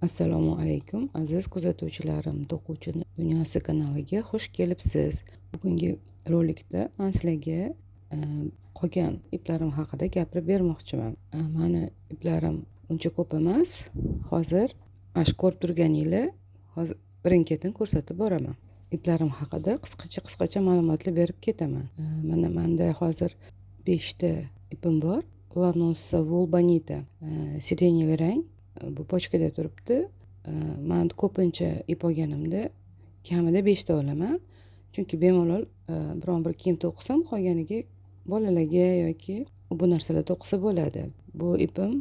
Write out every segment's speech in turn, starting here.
Assalomu alaykum, aziz kuzatuvchilarim. To'quvchi dunyosi kanaliga xush kelibsiz. Bugungi rolikda man sizlarga qolgan iplarim haqida gapirib bermoqchiman. Mani iplarim uncha ko'p emas. Hozir mana shu ko'rib turganinglar, hozir birin-ketin ko'rsatib boraman. Iplarim haqida qisqacha ma'lumotlar berib ketaman. Mana menda hozir 5 ta ipim bor. Lanosa Wool Bonita, сиреневый rang. Bu pochkada turibdi. Man ko'pincha ip olganimda kamida 5 ta olaman. Chunki bemalol biron bir kiyim to'qisam, qolganiga bolalarga yoki bu narsalar to'qisa bo'ladi. Bu ipim,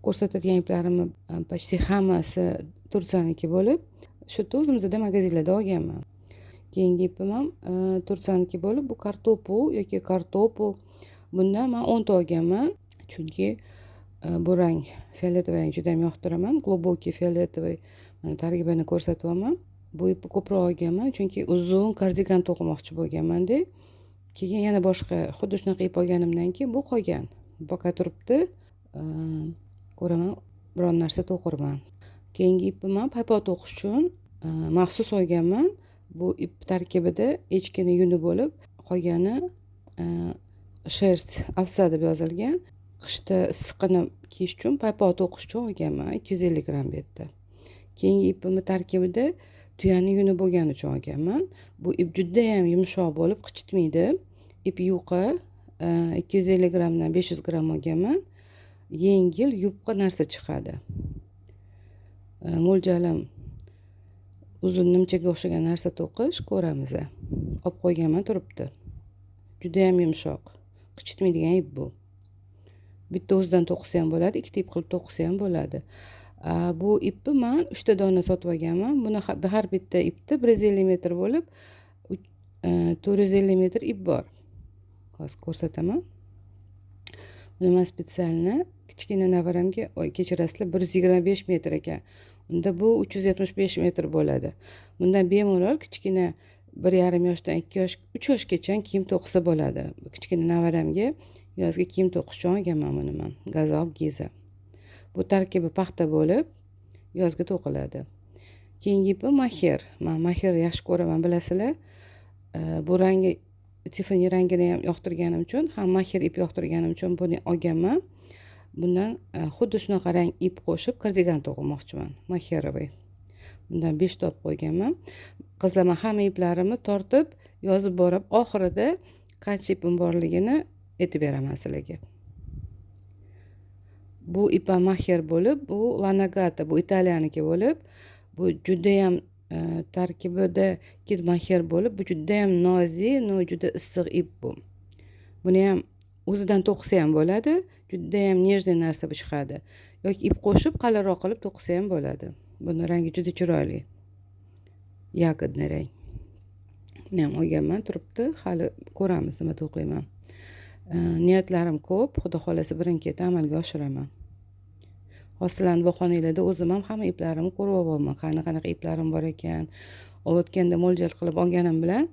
ko'rsatadigan iplarimni почти hammasi Turtsiyaniki bo'lib, shu yerda o'zimizda magazinlarda olganman. Keyingi ipim ham Turtsiyaniki bo'lib, bu kartopu yoki kartopu. Bundan man 10 ta olganman, chunki bu rang, фиолетовый rang juda ham yoqtiraman. Глубокий фиолетовый. Mana tarkibini ko'rsatyapman. Bu ipni ko'proq olganman, chunki uzun kardigan to'qimoqchi bo'lganman-da. Keyin yana boshqa xuddi shunaqa ip olganimdan keyin bu qolgan. Пока turibdi. Ko'raman, biron narsa to'qirman. Keyingi ipim ham paypoq to'qish uchun maxsus olganman. Bu ip tarkibida echkini yuni bo'lib, qolgani шерсть овца deb yozilgan. Qishda issiqqina kiyish uchun, paypoq to'qish uchun olganman, 250 gramm bu yerda. Keyingi ipimni tarkibida tuyani yuni bo'lgani uchun olganman. Bu ip juda ham yumshoq bo'lib, qichitmaydi. Ip yuqa, 250 grammdan 500 gramm olganman. Yengil, yupqa narsa chiqadi. Mo'ljalim uzun nimchaga o'xshagan narsa to'qish, ko'ramiz. Olib qo'yganman, turibdi. Juda ham yumshoq, qichitmaydigan ip bu. Bitta o'zidan to'qisa ham bo'ladi, ikkita ip qilib to'qisa ham bo'ladi. Bu ipni man 3 ta dona sotib olganman. Buni har bitta ipda 150 metr bo'lib, 450 metr ip bor. Hozir ko'rsataman. Buni man специально kichkina navaramga, oy, kechirasizlar, 125 metr ekan. Unda bu 375 metr bo'ladi. Bundan bemalol kichkina 1,5 yoshdan 2 yosh, 3 yoshgacha kiyim to'qisa bo'ladi. Kichkina navaramga yozgi kiyim to'qish uchun olganman buni man. Gazal Giza. Bu tarkibi paxta bo'lib, yozga to'qiladi. Keyingi ipi moher. Men moher yaxshi ko'raman, bilasizlar. Bu rangi, Tiffany rangini ham yoqtirganim uchun, ham moher ip yoqtirganim uchun buni olganman. Bundan xuddi shunaqa rang ip qo'shib kardigan to'qimoqchiman, мохеровый. Bundan 5 ta olib qo'yganman. Qizlar, men hamma iplarimni tortib, yozib borib, oxirida qancha ipim borligini aytib beraman sizlarga. Bu ip ham moher bo'lib, bu Lanagata, bu Italiyaniki bo'lib, bu juda ham tarkibida kid moher bo'lib, bu juda ham nozik, но juda issiq ip bu. Buni ham o'zidan to'qisa ham bo'ladi, juda ham нежный narsa bu chiqadi. Yoki ip qo'shib qalinroq qilib to'qisa ham bo'ladi. Buni rangi juda chiroyli. Ягодный rang. Buni ham olganman, turibdi. Hali ko'ramiz nima to'qiyman. Niyatlarim ko'p, xudo xolasa birin-ketin amalga oshiraman. Hozir sizlarni bahonanglarda o'zim ham hamma iplarimni ko'rib olyapman. Qani qanaqa iplarim bor ekan. Olayotganda mo'ljal qilib olganim bilan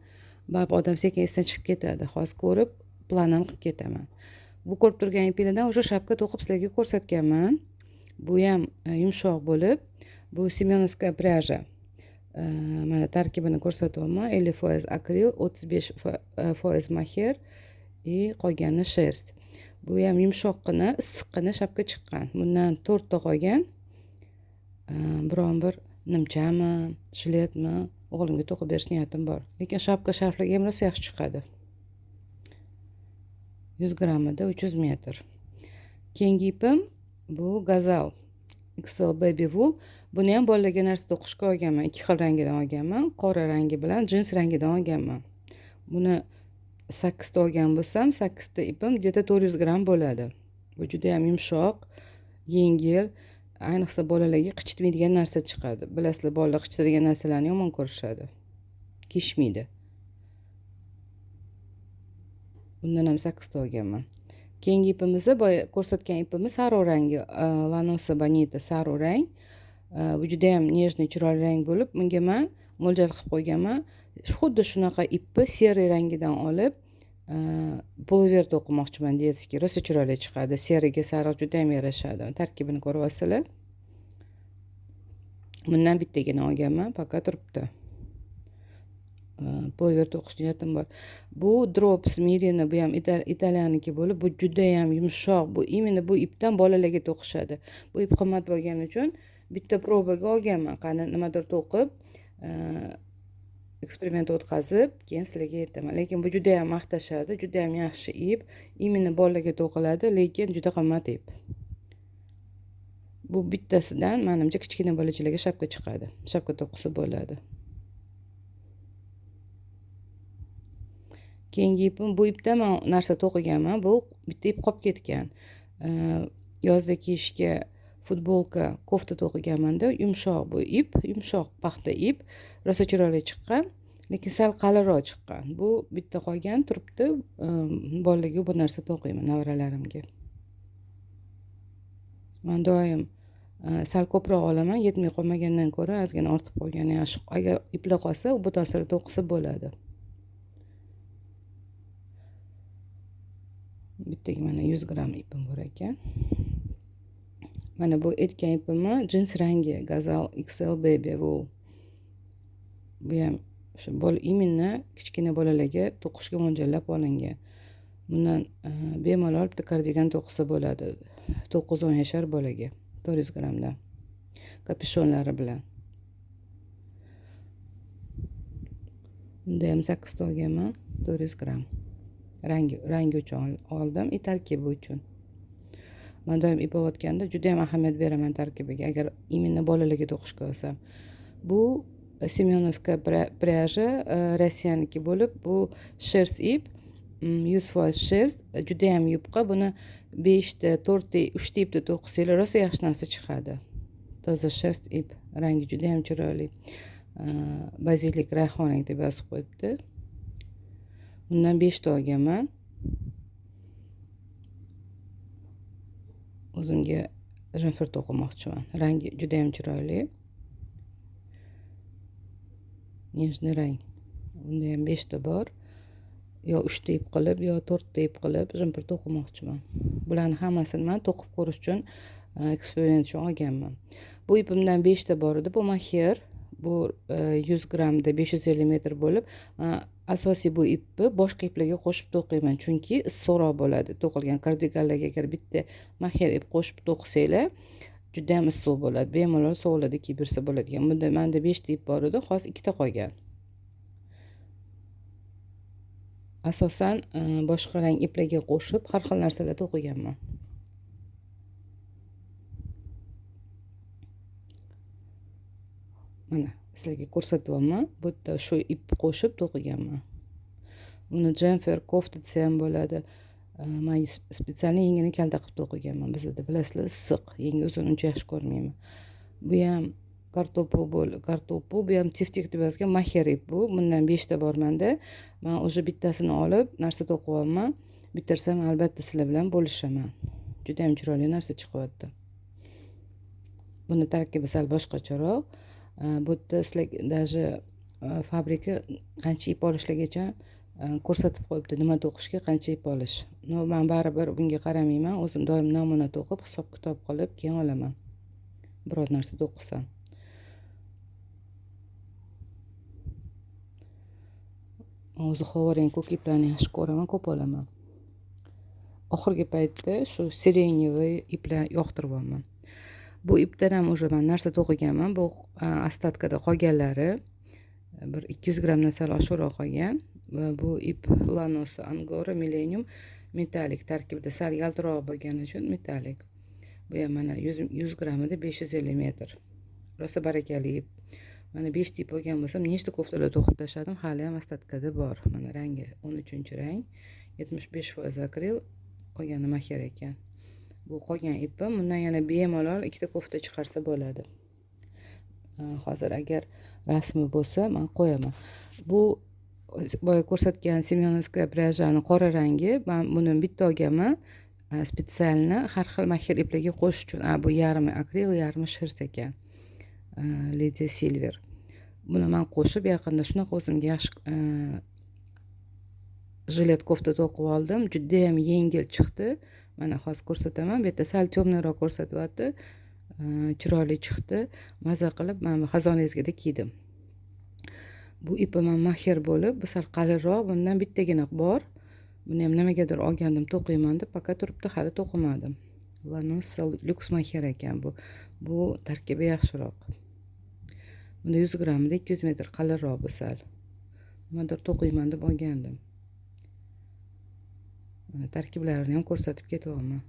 baribir odam sekin esdan chiqib ketadi. Hozir ko'rib plan ham qilib ketaman. Bu ko'rib turgan iplardan o'sha shapka to'qib sizlarga ko'rsatganman. Bu ham yumshoq bo'lib, bu семёновская пряжа. Mana tarkibini ko'rsatyapman. 50% akril, 35 foiz moher и qolgani шерсть. Bu ham yumshoqqina, issiqqina shapka chiqqan. Bundan 4 ta qolgan. Biron bir nimchami, jiletmi o'g'limga to'qib berish niyatim bor. Lekin shapka sharflarga ham rosa yaxshi chiqadi. 100 grammida 300 metr. Keyingi ipim bu Gazal XL Baby Wool. Buni ham bolalarga narsa to'qishga olganman. 2 xil rangidan olganman. Qora rangi bilan jins rangidan olganman. Buni 8 ta olgan bo'lsam, 8 ta ipim где-то 400 gramm bo'ladi. Bu juda ham yumshoq, yengil, ayniqsa bolalarga qichitmaydigan narsa chiqadi. Bilasizlar, bolalar qichitadigan narsalarni yomon ko'rishadi. Kiyishmaydi. Bundan ham 8 ta olganman. Keyingi ipimizni boya ko'rsatgan ipimiz sariq rangi, Lanosa Bonita sariq rang. Bu juda ham нежный, chiroyli rang bo'lib, bunga men mo'ljal qilib qo'yganman. Xuddi shunaqa ipni серый rangidan olib, pullover to'qimoqchiman, детский. Rosa chiroyli chiqadi. Серый ga sariq juda ham yarashadi. Tarkibini ko'ryapsizlar. Bundan bittagina olganman, пока turibdi. Pullover to'qish niyatim bor. Bu Drops Merino, bu ham italyaniki bo'lib, bu juda ham yumshoq. Bu именно bu ipdan bolalarga to'qishadi. Bu ip qimmat bo'lgani uchun bitta probaga olganman. Qani nimadir to'qib, eksperiment o'tkazib, keyin sizlarga aytaman. Lekin bu juda ham maqtashadi, juda ham yaxshi ip. Именно bolalarga to'qiladi, lekin juda qimmat ip. Bu bittasidan menimcha kichkina bolachalarga shapka chiqadi. Shapka to'qisa bo'ladi. Keyingi ipim, bu ipdan men narsa to'qiganman. Bu bitta ip qolib ketgan. Yozda kiyishga futbolka, kofta to'qiganmanda, yumshoq bu ip, yumshoq paxta ip, rosa chiroyli chiqqan, lekin sal qalinroq chiqqan. Bu bitta qolgan turibdi. Bolalarga bu narsa to'qiyman, nevaralarimga. Men doim sal ko'proq olaman, yetmay qolmagandan ko'ra ozgina ortib qolgani yaxshi. Agar iplar qolsa, bu narsalar to'qisa bo'ladi. Bittaga mana 100 gramm ipim bor ekan. Mana bu aytgan ipimni jins rangi Gazal XL Baby Wool. Bu ham o'sha именно kichkina bolalarga to'qishga mo'ljallab olingan. Bundan bemalol bitta kardigan to'qisa bo'ladi. 9-10 yashar bolaga 400 grammdan. Kapishonlari bilan. Bunda ham 8 ta olganman, 400 gramm. Rangi uchun oldim, tarkibi uchun. Men doim ip olayotganda juda ham ahamiyat beraman tarkibiga, agar именно bolalarga to'qishga olsam. Bu Semyonovskaya prяжа Rossiyaniki bo'lib, bu sherst ip, 100% sherst, juda ham yupqa. Buni 5 ta, 4 ta, 3 ta ipda to'qisanglar rosa yaxshi narsa chiqadi. Toza sherst ip, rangi juda ham chiroyli. Bazilik rayhon rang deb yozib qo'yibdi. Bundan 5 ta olganman. O'zimga jemper to'qimoqchiman. Rangi juda ham chiroyli. Nejni rang. Bunda ham 5 ta bor. Yo 3 ta ip qilib, yo 4 ta ip qilib jemper to'qimoqchiman. Bularni hammasini men to'qib ko'rish uchun, eksperiment uchun olganman. Bu ipimdan 5 ta bor edi. Bu moher. Bu 100 grammda 550 metr bo'lib, asosiy bu ipni boshqa iplarga qo'shib to'qiyman, chunki issiqroq bo'ladi. To'qilgan kardiganlarga agar bitta moher ip qo'shib to'qisanglar, juda ham issiq bo'ladi. Bemalol sovuqlarda kiyib yursa bo'ladigan. Bunda menda 5 ta ip bor edi, hozir 2 ta qolgan. Asosan boshqa rang iplarga qo'shib har xil narsalar to'qiganman. Mana sizlarga ko'rsatyapman. Bu yerda shu ip qo'shib to'qiganman. Buni jemper, kofta desa ham bo'ladi. Men специально yengini kalta qilib to'qiganman. Bizda bilasizlar, issiq. Yengi uzun uncha yaxshi ko'rmayman. Bu ham kartopu bo'l, kartopu, bu ham tiftik deb yozgan moher ip bu. Bundan 5 ta bor menda. Men o'sha bittasini olib narsa to'qiyapman. Bitirsam albatta sizlar bilan bo'lishaman. Juda ham chiroyli narsa chiqyapti. Buni tarkibi sal boshqacharoq. Bu yerda sizlar даже fabrika qancha ip olishligicha ko'rsatib qo'yibdi, nima to'qishga qancha ip olish. No, men baribir bunga qaramayman, o'zim doim namuna to'qib, hisob-kitob qilib keyin olaman. Biror narsa to'qisam. O'zi xovarang ko'k iplarni yaxshi ko'raman, ko'p olaman. Oxirgi paytda shu sirenevый iplar yoqtiryapman. Bu ipdan ham уже men narsa to'qiganman. Bu ostatkada qolganlari bir 200 grammdan sal oshiqroq qolgan. Va bu ip Lanosa Angora Millennium metalik, tarkibida sal yaltiroq bo'lgani uchun metalik. Bu ham mana 100 grammida 550 metr. Rosa barakali ip. Mana 5 ta ip olgan bo'lsam, nechta koftalar to'qib tashladim, hali ham ostatkada bor. Mana rangi 13-rang, 75% akril, qolgani moher ekan. Bu qolgan ipim, bundan yana bemalol 2 ta kofta chiqarsa bo'ladi. Hozir agar rasmi bo'lsa, men qo'yaman. Bu boya ko'rsatgan Semyonovskaya prяжani qora rangi, men buni bitta olganman, специально har xil moher iplarga qo'shish uchun. Bu yarmi akril, yarmi sherst ekan. Lady Silver. Buni men qo'shib yaqinda shunaqa o'zimga yaxshi jilet kofta to'qib oldim. Juda ham yengil chiqdi. Mana hozir ko'rsataman. Bu yerda sal temniroq ko'rsatyapti. Chiroyli chiqdi. Maza qilib men xazonangizga kiydim. Bu ipim ham mahir bo'lib, bu sal qalinroq, bundan bittagina bor. Buni ham nimagadir olgandim, to'qiyman deb, пока turibdi, hali to'qimadim. Lanosa lyuks mahir ekan bu. Bu tarkibi yaxshiroq. Bunda 100 grammida 200 metr qalinroq bu sal. Nimadir to'qiyman deb olgandim. Mana tarkiblarini ham ko'rsatib ketyapman.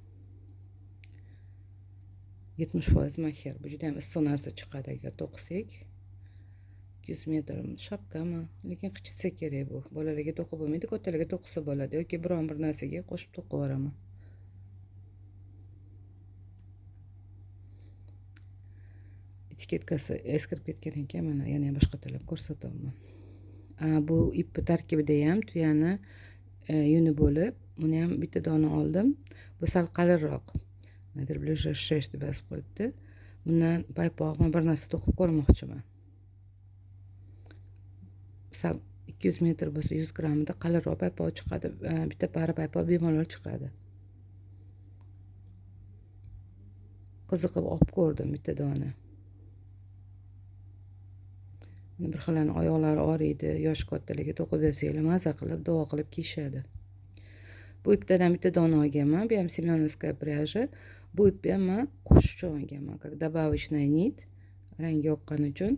70% mahir. Bu juda ham issiq narsa chiqadi agar to'qisak. 200 metr shapkami, lekin qichitsa kerak bu. Bolalarga to'qib bo'lmaydi, kattalarga to'qisa bo'ladi yoki biron bir narsaga qo'shib to'qib yuboraman. Etiketkasi eskirib ketgan ekan, mana yana boshqa talab ko'rsatyapman. Bu ip tarkibida ham tuyani yuni bo'lib, buni ham bitta dona oldim. Bu sal qalinroq. Верблюжья шерсть deb yozib qo'yibdi. Bundan paypoqmi bir narsa to'qib ko'rmoqchiman. Sal 200 metr bo'lsa 100 grammida qalinroq paypoq chiqadi. Bitta pari paypoq bemalol chiqadi. Qiziqib olib ko'rdim bitta dona. Bir xilani oyoqlari og'riydi, yosh kattalarga to'qib bersanglar maza qilib, duo qilib kiyishadi. Bu ipdan ham bitta dona olganman. Bu ham Семеновская пряжа. Bu ipni ham men qo'shish uchun olganman, как добавочная нить, rangi yoqqani uchun.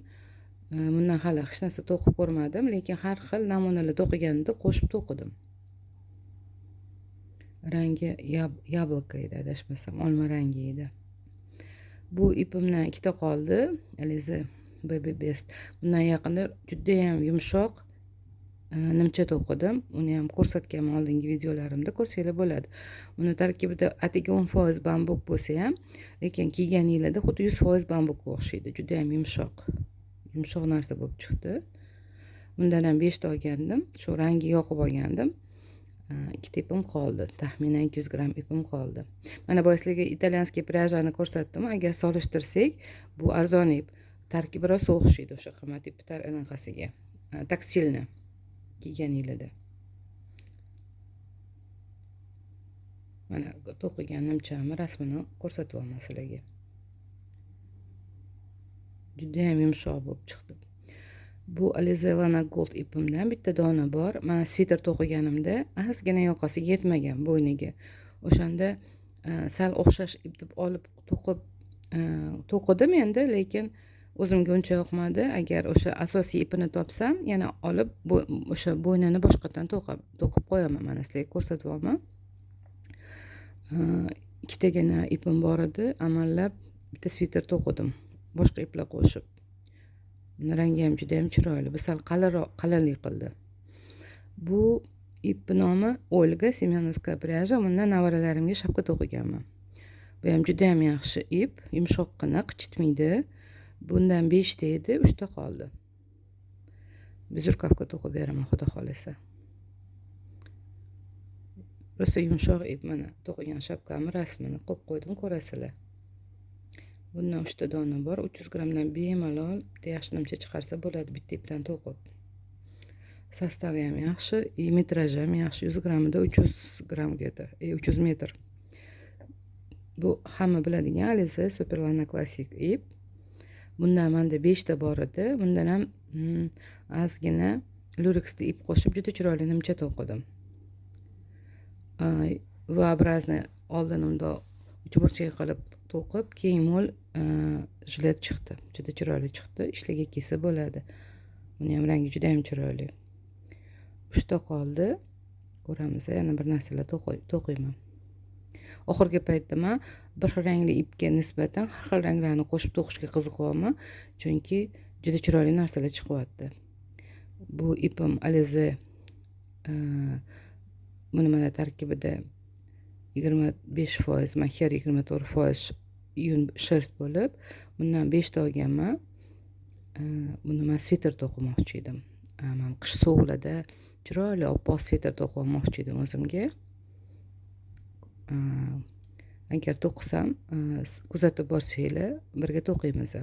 Bundan hali hech narsa to'qib ko'rmadim, lekin har xil namunalar to'qiganimda qo'shib to'qidim. Rangi яблоко edi, adashmasam, olma rangi edi. Bu ipimdan ikkita qoldi, Alize Baby Best. Bundan yaqinda juda ham yumshoq nimcha to'qidim. Uni ham ko'rsatganman oldingi videolarimda, ko'rsanglar bo'ladi. Uni tarkibida atigi 10% bambuk bo'lsa ham, lekin kiyganinglarda xuddi 100% bambukka o'xshaydi. Juda ham yumshoq. Yumshoq narsa bo'lib chiqdi. Bundan ham 5 ta olgandim. Shu rangi yoqib olgandim. Ikkita ipim qoldi. Taxminan 200 gramm ipim qoldi. Mana bu sizlarga italyanskiy pryajani ko'rsatdim. Agar solishtirsak, bu arzon ip. Tarkibi rosa o'xshaydi o'sha qimmat ip anaqasiga. Taktilni kiyganinglarda. Mana to'qigan nimchamni rasmini ko'rsatyapman sizlarga. Juda ham yumshoq bo'lib chiqdi. Bu Alize Lana Gold ipimdan bitta dona bor. Men sviter to'qiganimda ozgina yoqasiga yetmagan bo'yniga. O'shanda sal o'xshash ip deb olib to'qidim endi, lekin o'zimga uncha yoqmadi. Agar o'sha asosiy ipini topsam, yana olib o'sha bo'ynini boshqatdan to'qib qo'yaman. Mana sizlarga ko'rsatyapman. Ikkitagina ipim bor edi, amallab bitta sviter to'qidim, boshqa iplar qo'shib. Buni rangi ham juda ham chiroyli. Bu sal qalinroq, qalinlik qildi. Bu ip nomi Olga Семеновская пряжа. Bundan nevaralarimga shapka to'qiganman. Bu ham juda ham yaxshi ip, yumshoqqina, qichitmaydi. Bundan 5 ta edi, 3 ta qoldi. Bezurkavka to'qib beraman, xudo xolasa. Rosa yumshoq ip, mana to'qigan shapkamni rasmini qo'yib qo'ydim, ko'rasizlar. Bundan 3 ta dona bor, 300 grammdan bemalol bitta yaxshi nimcha chiqarsa bo'ladi bitta ipdan to'qib. Sostavi ham yaxshi, metraji ham yaxshi, 100 grammida 300 gramm где-то, 300 metr. Bu hamma biladigan Alize Superlana Classic ip. Bundan menda 5 ta bor edi. Bundan ham ozgina lureksli ip qo'shib juda chiroyli nimcha to'qidim. V-образный oldin unda uchburchak qilib to'qib, keyin mo'l jilet chiqdi. Juda chiroyli chiqdi. Ishlarga kiysa bo'ladi. Buni ham rangi juda ham chiroyli. 3 ta qoldi. Ko'ramiz, yana bir narsalar to'qiyman. Oxirgi paytda men bir xil rangli ipga nisbatan har xil ranglarni qo'shib to'qishga qiziqyapman, chunki juda chiroyli narsalar chiqyapti. Bu ipim Alize, buni mana tarkibida 25% mahir, 24% yun sherst bo'lib, bundan 5 ta olganman. Buni men sviter to'qimoqchi edim. Men qish sovuqlarda chiroyli oppoq sviter to'qib olmoqchi edim o'zimga. Agar to'qisam, kuzatib borsanglar, birga to'qiymiz.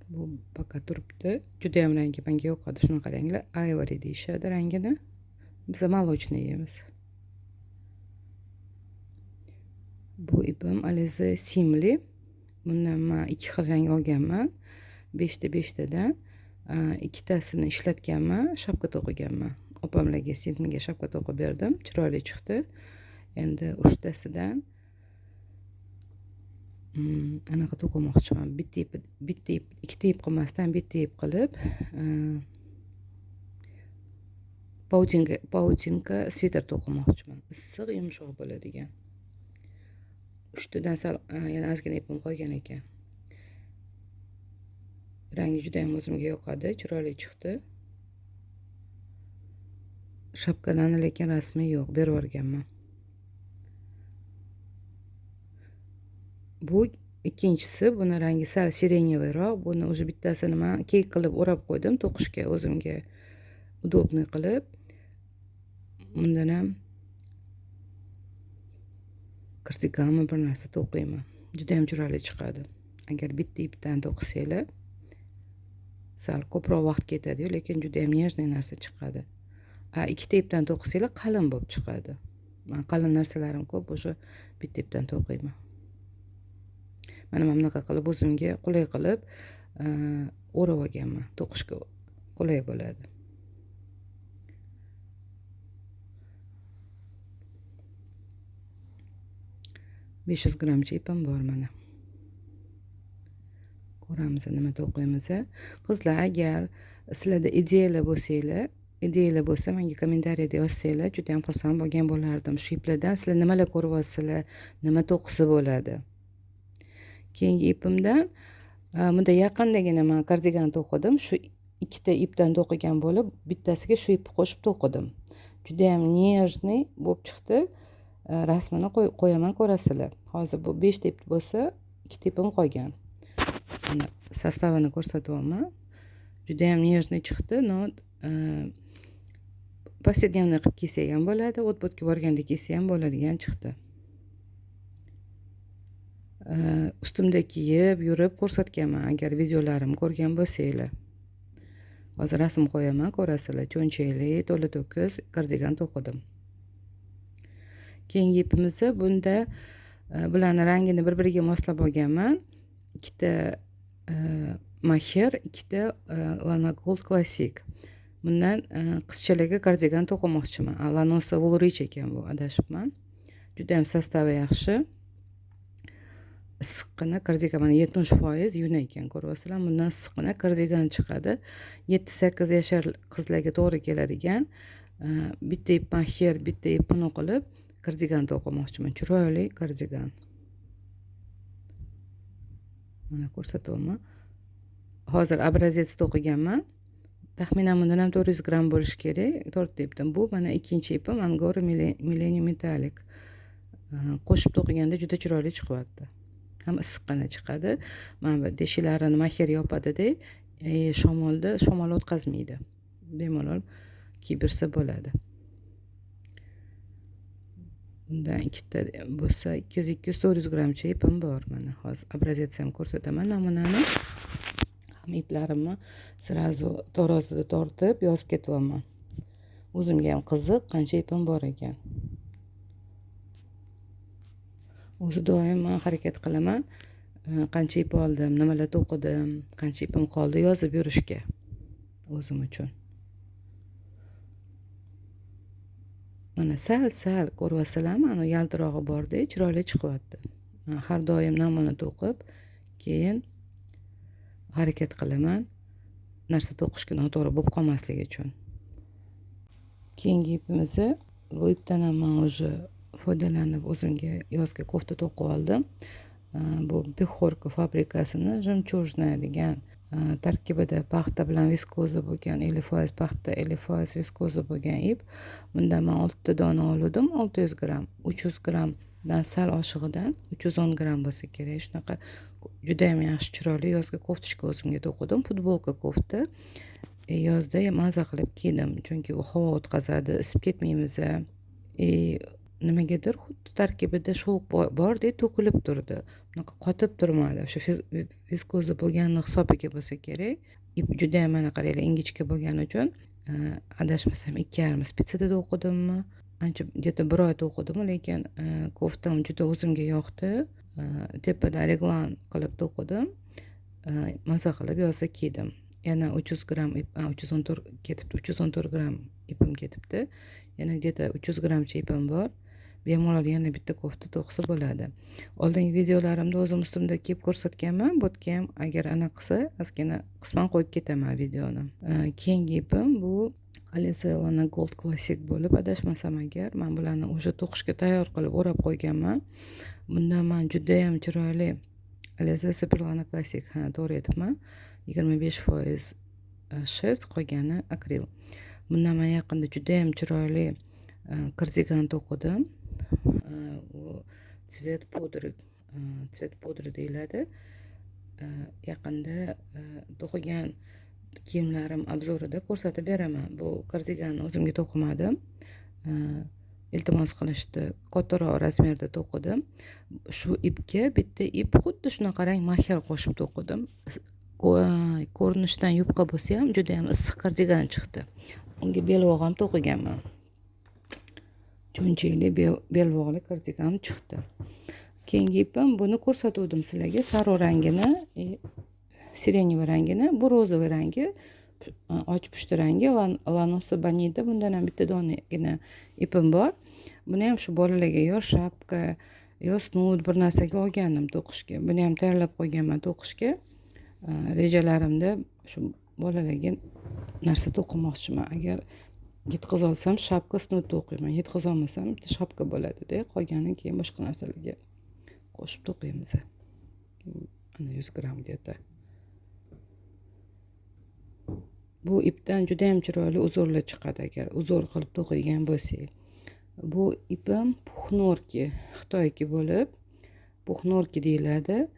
Bu пока turibdi. Juda ham rangi menga yoqadi, shunaqa ranglar. Ivory deyishadi rangini. Biz молочный yeymiz. Bu ipim Alize simli. Bundan men 2 xil rang olganman. 5 ta 5 tadan ikkitasini ishlatganman, shapka to'qiganman. Opamlarga, singlimga shapka to'qib berdim, chiroyli chiqdi. Endi 3 tasidan anaqa to'qimoqchiman. Bitta ip, ikkita ip qilmasdan bitta ip qilib, pautinka sviter to'qimoqchiman. Issiq, yumshoq bo'ladigan. 3 tadan sal yana ozgina ipim qolgan ekan. Rangi juda ham o'zimga yoqadi, chiroyli chiqdi. Shapkalarni lekin rasmi yo'q, berib yuborganman. Bu ikkinchisi, buni rangi sal sireneviyroq. Buni o'sha bittasini men kek qilib o'rab qo'ydim to'qishga, o'zimga удобный qilib. Bundan ham kardiganmi bir narsa to'qiyman. Juda ham chiroyli chiqadi. Agar bitta ipdan to'qisanglar, sal ko'proq vaqt ketadi-yu, lekin juda ham нежный narsa chiqadi. Ikkita ipdan to'qisanglar qalin bo'lib chiqadi. Men qalin narsalarim ko'p, o'sha bitta ipdan to'qiyman. Mana bunaqa qilib o'zimga qulay qilib o'rab olganman. To'qishga qulay bo'ladi. ...500 grammcha ipim bor mana. Ko'ramiz nima to'qiymiz. Qizlar, agar sizlarda ideyalar bo'lsa, menga kommentariyada yozsanglar, juda ham xursand bo'lgan bo'lardim. Shu iplardan sizlar nimalar ko'ryapsizlar, nima to'qisa bo'ladi. Keyingi ipimdan bunda yaqindagina men kardigan to'qidim. Shu ikkita ipdan to'qigan bo'lib, bittasiga shu ipni qo'shib to'qidim. Juda ham нежный bo'lib chiqdi. Rasmini qo'yaman, ko'rasizlar. Hozir bu 5 ta ip bo'lsa, 2 ta ipim qolgan. Mana sostavini ko'rsatyapman. Juda ham нежный chiqdi, но повседневный qilib kiysa ham bo'ladi, o't-bo'tga borganda kiysa ham bo'ladigan chiqdi. Ustimda kiyib yurib ko'rsatganman, agar videolarimni ko'rgan bo'lsanglar. Hozir rasm qo'yaman, ko'rasizlar. Cho'nchakli, to'la to'kis kardigan to'qidim. Keyingi ipimizni bunda bularni rangini bir-biriga moslab olganman. Ikkita Maher, ikkita Lana Gold Classic. Bundan qizchalarga kardigan to'qimoqchiman. Lanosa Woolrich ekan bu, adashibman. Juda ham sostavi yaxshi. Issiqqina kardigan, mana 70% yun ekan, ko'ryapsizlar. Bundan issiqqina kardigan chiqadi. 7-8 yashar qizlarga to'g'ri keladigan bitta ip Maher, bitta ip buni qilib kardigan to'qimoqchiman. Chiroyli kardigan. Mana ko'rsatyapman. Hozir obrazets to'qiganman. Taxminan bundan ham 400 gramm bo'lishi kerak. 4 ipdan. Bu mana ikkinchi ipim Angora Millennium Metallic. Qo'shib to'qiganda juda chiroyli chiqyapti. Ham issiqqina chiqadi. Mana bu teshiklarini Maher yopadida, shamolda shamol o'tkazmaydi. Bemalol kiyib yursa bo'ladi. Bundan ikkita bo'lsa 200-200-400 grammcha ipim bor mana. Hozir obrazets ham ko'rsataman namunani. Ham iplarimni sразу tarozida tortib yozib ketyapman. O'zimga ham qiziq, qancha ipim bor ekan. O'zi doim men harakat qilaman, qancha ip oldim, nimalar to'qidim, qancha ipim qoldi yozib yurishga o'zim uchun. Mana sal-sal ko'ryapsizlarmi, ana yaltirog'i borda, chiroyli chiqyapti. Har doim namuna to'qib, keyin harakat qilaman narsa to'qishga noto'g'ri bo'lib qolmasligi uchun. Keyingi ipimizni bu ipdan ham men уже foydalanib o'zimga yozgi kofta to'qib oldim. Bu Bixorka fabrikasini Жемчужная degan tarkibida paxta bilan viskoza bo'lgan, 50% paxta, 50% viskoza bo'lgan ip. Bundan men 6 ta dona oldim, 600 gramm, 300 grammdan sal oshig'idan 310 gramm bo'lsa kerak. Shunaqa juda ham yaxshi chiroyli yozgi koftochka o'zimga to'qidim. Futbolka kofta. Yozda maza qilib kiydim, chunki u havo o'tkazadi, isib ketmaymiz. Nimagadir xuddi tarkibida sho'lq bordek to'kilib turdi. Bunaqa qotib turmadi. O'sha viskoza bo'lgani hisobiga bo'lsa kerak. Ip juda ham mana qaranglar, ingichka bo'lgani uchun adashmasam 2,5 spitsada to'qidimmi? Ancha, где-то bir oy to'qidim, lekin koftam juda o'zimga yoqdi. Tepada reglan qilib to'qidim. Maza qilib yozda kiydim. Yana 300 gramm ip, 314 ketibdi, 314 gramm ipim ketibdi. Yana где-то 300 grammcha ipim bor. Bemalol yana bitta kofta to'qisa bo'ladi. Oldingi videolarimda o'zim ustimda kiyib ko'rsatganman. Bu yerga ham agar anaqa qilsa, ozgina qisman qo'yib ketaman videoni. Keyingi ipim bu Alize Lana Gold Classic bo'lib, adashmasam agar, men bularni o'sha to'qishga tayyor qilib o'rab qo'yganman. Bundan men juda ham chiroyli Alize Super Lana Classic, ha, to'g'ri aytibman. 25% шерсть, qolgani akril. Bundan men yaqinda juda ham chiroyli kardigan to'qidim. U цвет пудры, цвет пудры deyiladi. Yaqinda to'qigan kiyimlarim обзор ida ko'rsatib beraman. Bu kardiganni o'zimga to'qimadim. Iltimos qilishdi, kattaroq razmerda to'qidim. Shu ipga bitta ip xuddi shunaqa rang maxer qo'shib to'qidim. Ko'rinishdan yupqa bo'lsa ham juda ham issiq kardigan chiqdi. Unga belbog' ham to'qiganman. Cho'nchakli belbog'li kardigan chiqdi. Keyingi ipim, buni ko'rsatuvdim sizlarga, sariq rangini, сиреневый rangini, bu розовый rangi, och pushti rangi, Lanosa Bonita. Bundan ham bitta donagina ipim bor. Buni ham shu bolalarga yo shapka, yo snud bir narsaga olgandim to'qishga. Buni ham tayyorlab qo'yganman to'qishga. Rejalarimda shu bolalarga narsa to'qimoqchiman. Agar yetkaza olsam shapka, snud to'qiyman. Yetkaza olmasam bitta shapka bo'ladi-da, qolganini keyin boshqa narsalarga qo'shib to'qiymiz. Ana 100 gramm где-то. Bu ipdan juda ham chiroyli узор lar chiqadi agar узор qilib to'qiydigan bo'lsak. Bu ipim пух норки, Xitoyki bo'lib, пух норки deyiladi.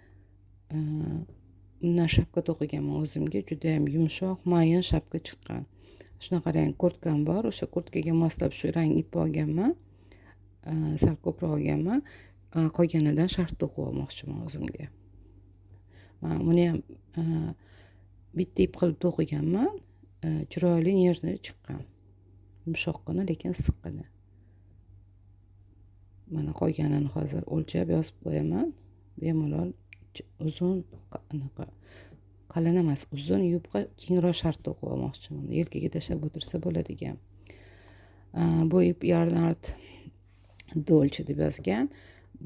Bundan shapka to'qiganman o'zimga, juda ham yumshoq, mayin shapka chiqqan. Shunaqa rang kurtkam bor, o'sha kurtkaga moslab shu rang ip olganman. Sal ko'proq olganman. Qolganidan sharf to'qib olmoqchiman o'zimga. Men buni ham bitta ip qilib to'qiganman. Chiroyli, нежный chiqqan. Yumshoqqina, lekin issiqqina. Mana qolganini hozir o'lchab yozib qo'yaman. Bemalol uzun, anaqa qalin emas, uzun yupqa kengroq sharf to'qib olmoqchiman. Yelkaga tashlab o'tirsa bo'ladigan. Bu ip Yarnart Dolce deb yozgan.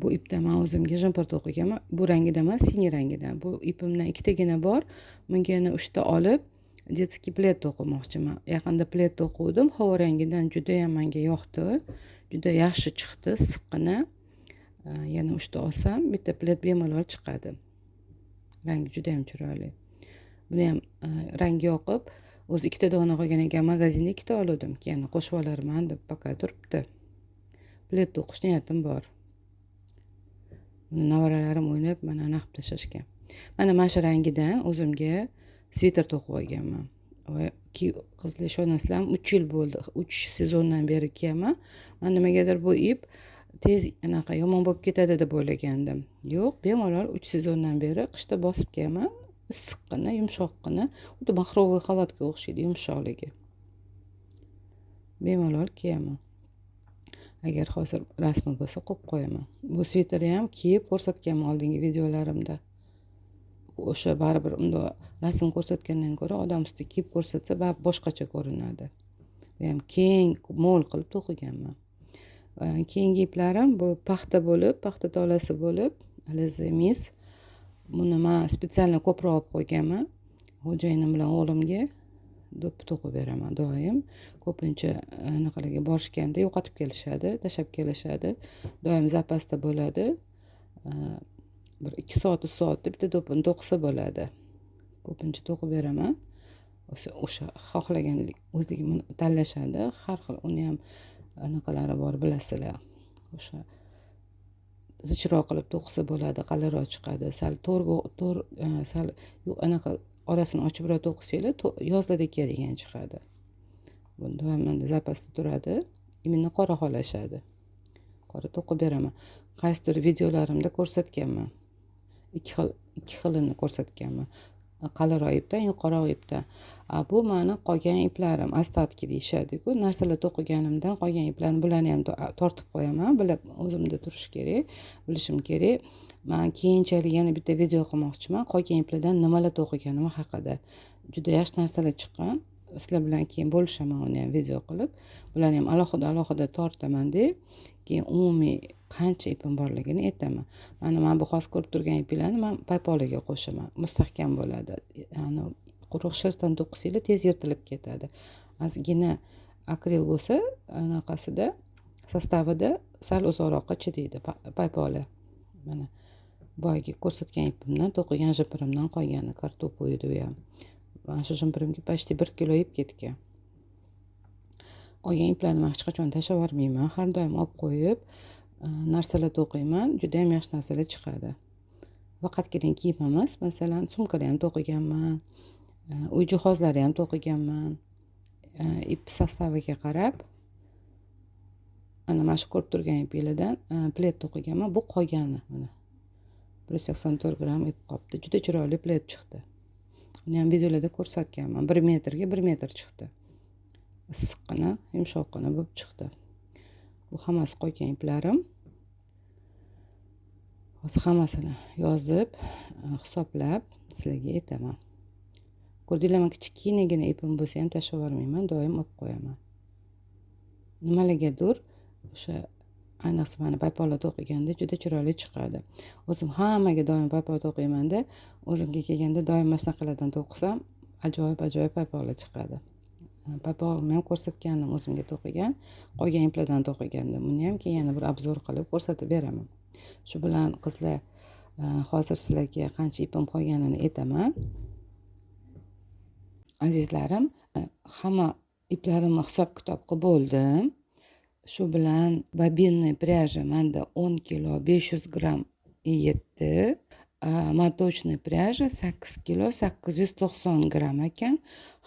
Bu ipdan men o'zimga jumper to'qiganman. Bu rangida emas, синий rangidan. Bu ipimdan ikkitagina bor. Bunga yana 3 ta olib детский плед to'qimoqchiman. Yaqinda плед to'quvdim, havo rangidan juda ham menga yoqdi. Juda yaxshi chiqdi, issiqqina. Yana 3 ta olsam, bitta плед bemalol chiqadi. Rangi juda ham chiroyli. Buni ham rangi yoqib, o'zi ikkita dona qolgan ekan, magazinda ikkita oldim. Keyin qo'shib olarman deb пока turibdi. Плед to'qish niyatim bor. Buni nevaralarim o'ynab mana anaqa qilib tashlashgan. Mana shu rangidan o'zimga sviter to'qib olganman. Va qizlar ishonasizlarmi, 3 yil bo'ldi, 3 sezondan beri kiyaman. Men nimagadir bu ip tez anaqa yomon bo'lib ketadi deb o'ylagandim. Yo'q, bemalol 3 sezondan beri qishda bosib kiyaman. Issiqqina, yumshoqqina, xuddi махровый xalatga o'xshaydi yumshoqligi. Bemalol kiyaman. Agar hozir rasmi bo'lsa qo'yib qo'yaman. Bu sviterni ham kiyib ko'rsatganman oldingi videolarimda. O'sha baribir unda rasm ko'rsatgandan ko'ra odam ustida kiyib ko'rsatsa baribir boshqacha ko'rinadi. Bu ham keng, mo'l qilib to'qiganman. Keyingi iplarim bu paxta bo'lib, paxta tolasi bo'lib, Alize Miss. Buni men специально ko'proq olib qo'yganman. Xo'jayinim bilan o'g'limga do'ppi to'qib beraman doim. Ko'pincha anaqalarga borishganda yo'qotib kelishadi, tashlab kelishadi. Doim zapasda bo'ladi. Bir 2 soat, 3 soatda bitta do'ppini to'qisa bo'ladi. Ko'pincha to'qib beraman. O'sha xohlagan o'zligi tanlashadi. Har xil uni ham anaqalari bor, bilasizlar. O'sha zichroq qilib to'qisa bo'ladi, qalinroq chiqadi. Sal to'rga to'r, sal yo'q, anaqa orasini ochibroq to'qisanglar, yozlarda kiyadigan chiqadi. Bu doim menda zapasda turadi. Именно qora xohlashadi. Qora to'qib beraman. Qaysidir videolarimda ko'rsatganman. Ikki xilini ko'rsatganman. Qalinroq ipdan, yuqaroq ipdan. Bu mani qolgan iplarim, остатки deyishadi-ku. Narsalar to'qiganimdan qolgan iplarni, bularni ham tortib qo'yaman. Bular o'zimda turishi kerak, bilishim kerak. Man keyinchalik yana bitta video qilmoqchiman qolgan iplardan nimalar to'qiganim haqida. Juda yaxshi narsalar chiqqan. Sizlar bilan keyin bo'lishaman uni ham video qilib. Bularni ham alohida alohida tortamanda, keyin umumiy qancha ipim borligini aytaman. Mana bu hozir ko'rib turgan iplarni man paypoqlarga qo'shaman, mustahkam bo'ladi. Ya'ni quruq шерсть dan to'qisanglar tez yirtilib ketadi. Ozgina akril bo'lsa, anaqasida, состав ida sal uzoqroqqa chidaydi paypoqlar. Mana boyagi ko'rsatgan ipimdan to'qigan jimpirimdan qolgani, kartopu edi u ham. Mana shu jimpirimga почти 1 kilo ip ketgan. Qolgan iplarni man hech qachon tashlab yubormayman, har doim olib qo'yib narsalar to'qiyman, judayam yaxshi narsalar chiqadi. Faqatgina kiyim emas, masalan, sumkalar ham to'qiganman, uy jihozlari ham to'qiganman. Ip состав iga qarab, mana shu ko'rib turgan iplardan плед to'qiganman. Bu qolgani, mana 184 gramm ip qolibdi. Juda chiroyli плед chiqdi. Uni ham videolarda ko'rsatganman. 1 metrga 1 metr chiqdi. Issiqqina, yumshoqqina bo'lib chiqdi. Bu hammasi qolgan iplarim. Hozir hammasini yozib, hisoblab sizlarga aytaman. Ko'rdinglarmi, kichkinagina ipim bo'lsa ham tashlab yubormayman, doim olib qo'yaman. Nimalargadir o'sha, ayniqsa mana paypoqlar to'qiganda juda chiroyli chiqadi. O'zim hammaga doim paypoq to'qiymanda, o'zimga kelganda doim mana shunaqalardan to'qisam, ajoyib ajoyib paypoqlar chiqadi. Paypog'imni ham ko'rsatgandim, o'zimga to'qigan, qolgan iplardan to'qigandim. Uni ham keyin yana bir обзор qilib ko'rsatib beraman. Shu bilan, qizlar, hozir sizlarga qancha ipim qolganini aytaman. Azizlarim, hamma iplarimni hisob kitob qilib bo'ldim. Shu bilan бобинный пряжа manda 10 kilo 500 gramm yetdi. Моточный пряжа 8 kilo 890 gramm ekan.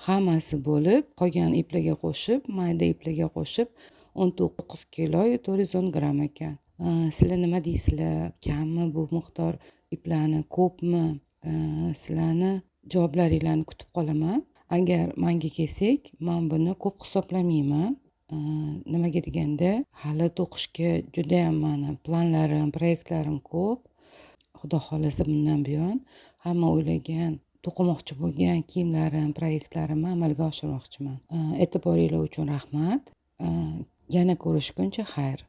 Hammasi bo'lib, qolgan iplarga qo'shib, mayda iplarga qo'shib 19 kilo 410 gramm ekan. Sizlar nima deysizlar? Kammi bu miqdor iplarni, ko'pmi? Sizlarni javoblaringlarni kutib qolaman. Agar manga kelsak, man buni ko'p hisoblamayman. Nimaga deganda, hali to'qishga judayam mani planlarim, proyektlarim ko'p. Xudo xohlasa, bundan buyon hamma o'ylagan, to'qimoqchi bo'lgan kiyimlarim, proyektlarimni amalga oshirmoqchiman. E'tiboringlar uchun rahmat. Yana ko'rishguncha xayr.